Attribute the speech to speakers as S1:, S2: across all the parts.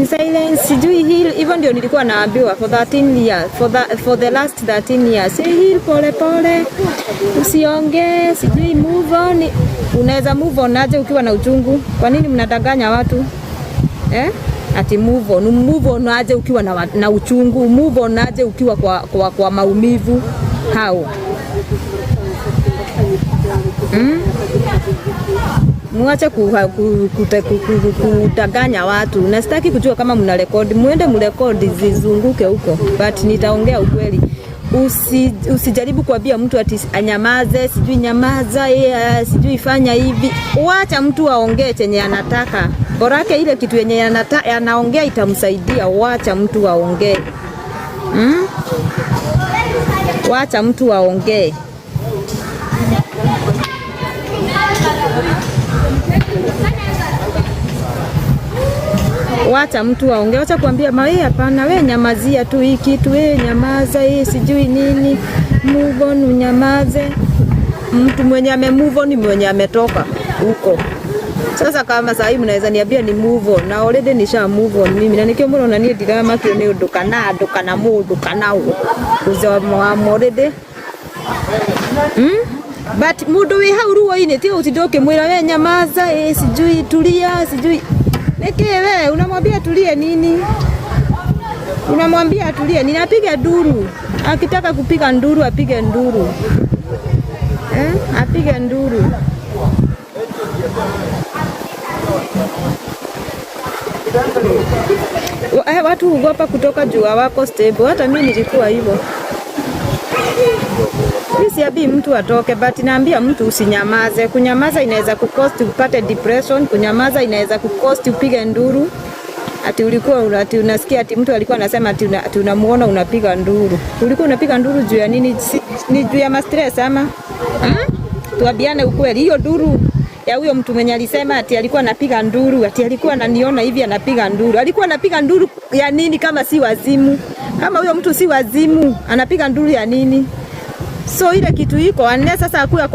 S1: In silence, sijui heal. Hivyo ndio nilikuwa naambiwa for 13 years, for the last 13 years. Heal pole pole, usiongee, sijui move on. Unaweza move on aje ukiwa na uchungu? Kwa nini mnadanganya watu eh? Ati move on, move on aje ukiwa na uchungu? Move on aje ukiwa kwa maumivu? How? Muache kudanganya watu, na sitaki kujua kama mna rekodi, muende mrekodi zizunguke huko, but nitaongea ukweli. Usijaribu kuambia mtu ati anyamaze, sijui nyamaza, yeye sijui fanya hivi. Wacha mtu aongee chenye anataka, borake ile kitu yenye anaongea itamsaidia. Wacha mtu aongee. Wacha mtu aongee. Wacha mtu aongee, wacha kuambia ma hapana, we nyamazia tu hii kitu, we nyamaza, hii sijui nini, move on, unyamaze. Mtu mwenye ame move on ni mwenye ametoka huko. Sasa kama saa hii mnaweza niambia ni move on, na already nisha move on mimi, na nikio mbona niĩ ndiramakio nĩ ũndũ kana andũ kana mũndũ kana ũ because I'm already But mundu wi hau ruo-inĩ ti ũtinde ũkĩmwĩra we nyamaza, sijui tulia, sijui nĩkĩ. We unamwambia tulie nini? Unamwambia atulie nini? Apige nduru, akitaka kupiga nduru apige nduru, eh? Apige nduru. Watu huogopa kutoka juu hawako stable. Hata mimi nilikuwa hivyo. Mimi siambii mtu atoke, but naambia mtu usinyamaze. Kunyamaza inaweza kucost upate depression. Kunyamaza inaweza kucost upige nduru. Ati ulikuwa ati unasikia ati mtu alikuwa anasema ati ati unamuona unapiga nduru. Ulikuwa unapiga nduru juu ya nini? Si, ni juu ya ma stress ama? Tuambiane ukweli, hiyo nduru ya huyo mtu mwenye alisema ati alikuwa anapiga nduru, ati alikuwa ananiona hivi anapiga nduru. Alikuwa anapiga nduru ya nini kama si wazimu? Kama huyo mtu si wazimu, anapiga nduru ya nini? So ile kitu iko unless sasa akuwe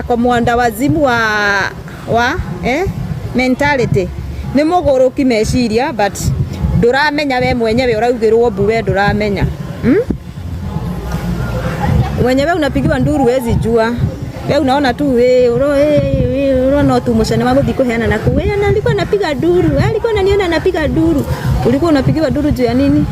S1: kwa mwanda wazimu wa mentality ni muguruki meciria, but nduramenya we mwenyewe uraugirwo mbu, we nduramenya, Mwenyewe unapigiwa nduru wezi jua, we unaona tu we uro we uro tu mucene wa guthi kuheana na ku we na alikuwa anapiga nduru, alikuwa ananiona anapiga nduru. Ulikuwa unapigiwa nduru juu ya nini?